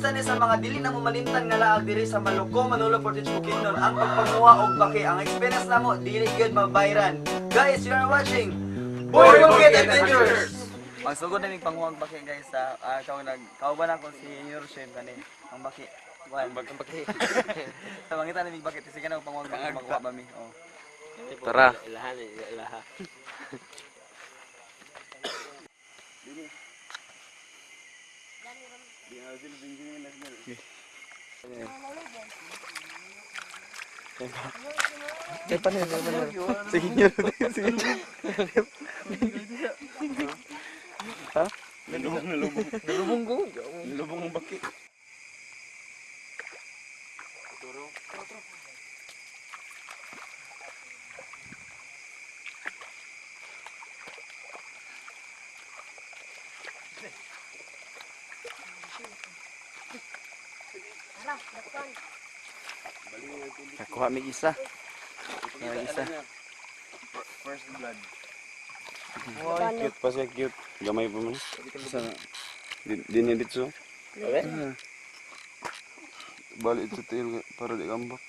Isa ni sa mga dili na mo malimtan nga laag diri sa Maluko, Manolo Fortich, Bukidnon, ang pagpanguha og baki. Ang experience namo dili gyud mabayran. Guys, you are watching Boy Bukid Adventures. Magsugod na mig panguha og baki, guys, sa kaw nag kauban ako si Yorshim kani ang baki. Ang baki. Sa mangita na mig baki, sige na og panguha og baki, makuha ba mi? Oh. Tara. Ilahan, ilaha. Sige nyo, sige. Nalubong, nalubong. Nalubong ko. Nalubong ang baki. Nakuha mig isa. Nakuha isa. First blood. Cute pa siya, cute. Gamay pa man. Isa na. Din niya dito. Balik ito tayo para di kambak.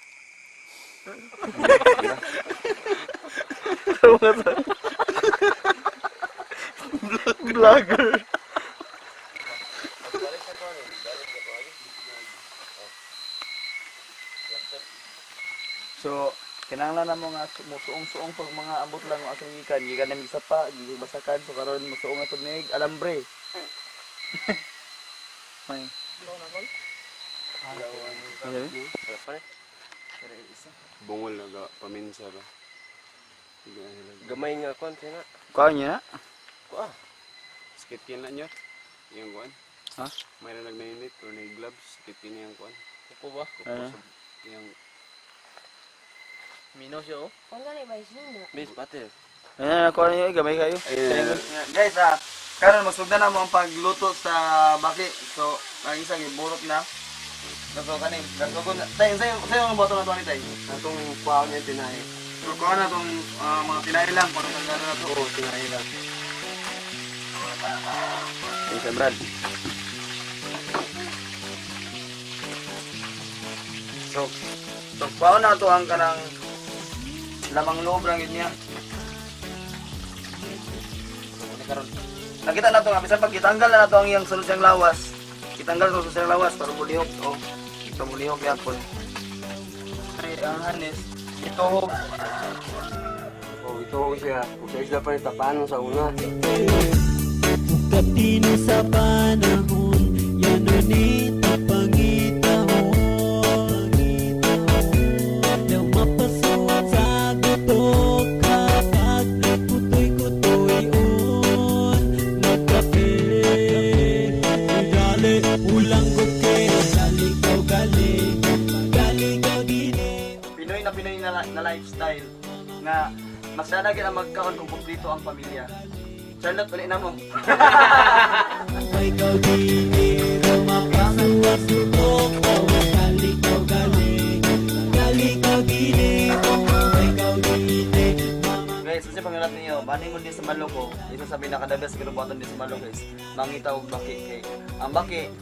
Vlogger. So, kinahanglan na mo nga musuong-suong pag mga ambot lang ang atong gikan. Gikan na mig sapa, gikan basakan, so karon musuong na pud mig alambre. May. Bungol na ga, paminsa ba? Sige na sila. Gamay nga kon sina. Kuha niya na? Kuha. Sakit yan na niya. Yung kuan. Ha? May na nagnainit or na gloves. Sakit yun yung kuan. Kupo ba? Ah. Yung Mino siya oh. Miss pate. Ayan, nakuha niyo, gamay kayo. Guys, karon magsugdan na mo ang pagluto sa baki. So, ang isa giburot na. So, kani, gasugod na. Tay, sayo, sayo ang boto na to ni tay. Atong kuha niya tinahi. So, kuha na tong mga tinahi lang, para tanggalan na to. Oo, tinahi lang. Yung Brad. So, kuha na to ang kanang lamang loob lang yun niya. So, muna karon. Nakita na to nga, bisan pag gitanggal na to ang iyang sulod siyang lawas. Gitanggal to siyang lawas para mulihok. Oh, para mulihok yapon. Ay, ang hanis, ituhog. Oh, ito siya. Kung sa isla pa rin tapanon sa una. Katino sa panahon, yan unit ang pangitahon. Daw mapasuot sa gutok kapag kutoy-kutoy on. Nagkape, gali, ulang guke, gali ko gali, gali ko dili. Pinoy na Pinoy na lifestyle nga mas gid ang magkaon kung kumpleto ang pamilya. Charlotte, uli na mo. May ikaw dili, daw mapasuot sa gutok, gali ko gali, gali ko dili, may ikaw dili. Guys, kasi pangalat niyo, baning mo din sa Maluko, isa sa pinaka the best ginubuhaton din sa Maluko is mangita og baki kay ang baki,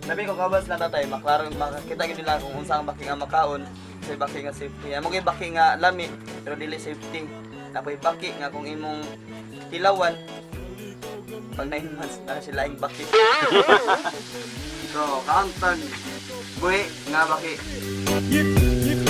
sabi ko kabas na tatay, maklaro makakita gyud nila kung unsa ang baki nga makaon, sa baki nga safety. Amo gyud baki nga lami pero dili safety. Napoy baki nga kung imong tilawan pag 9 months na sila ang baki. So, kaantag buhi nga baki. Yip, yip,